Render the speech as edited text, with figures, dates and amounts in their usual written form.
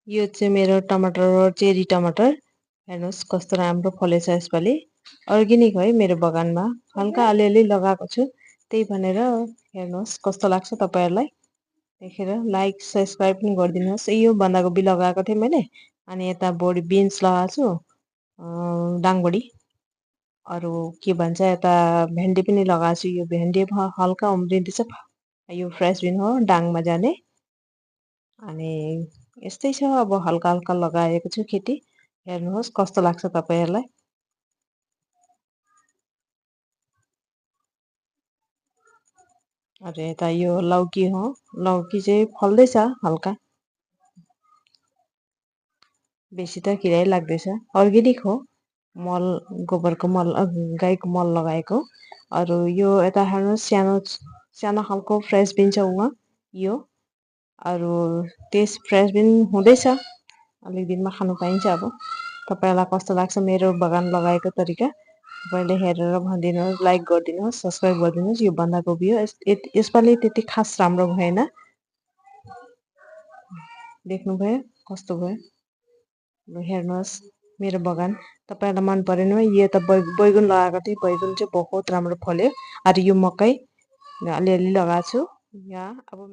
यो चाहिँ मेरो टमाटर हो, चेरी टमाटर। हेर्नुहोस् कस्तो राम्रो फलेछ यसपालि। अर्ग्यानिक है मेरो बगानमा। हल्का अलिअलि लगाएको छु। त्यही भनेर हेर्नुहोस् कस्तो लाग्छ तपाईँहरूलाई। देखेर लाइक सब्सक्राइब पनि गरिदिनुहोस्। यो बन्दाकोपी लगाएको थिएँ मैले। अनि यता बोडी बिन्स लगाएको छु, डाङबडी। अरू के भन्छ यता भेन्डी पनि लगाएको छु। यो भेन्डी हल्का उम्रिँदैछ। यो फ्रेस बिन हो, डाङमा जाने। अनि यस्तै छ, अब हल्का हल्का लगाएको छु खेती। हेर्नुहोस् कस्तो लाग्छ तपाईँहरूलाई। अरे यता यो लौकी हो, लौकी चाहिँ फल्दैछ हल्का। बेसी त किरै लाग्दैछ। अर्ग्यानिक हो, मल गोबरको मल, गाईको मल लगाएको। अरू यो यता हेर्नुहोस् सानो सानो खालको फ्रेस बिन छ उहाँ यो। अरू त्यस फ्रेस बिन हुँदैछ, अलिक दिनमा खानु पाइन्छ। अब तपाईँलाई कस्तो लाग्छ मेरो बगान लगाएको तरिका, तपाईँले हेरेर भनिदिनुहोस्, लाइक गरिदिनुहोस्, सब्सक्राइब गरिदिनुहोस्। यो बन्दाकोपी हो, यसपालि त्यति खास राम्रो भएन। देख्नुभयो कस्तो भयो। हेर्नुहोस् मेरो बगान। तपाईँलाई मन परेन है। यो त बैगुन लगाएको थिएँ, बैगुन चाहिँ बहुत राम्रो फल्यो। अरू यो मकै अलिअलि लगाएको छु यहाँ। अब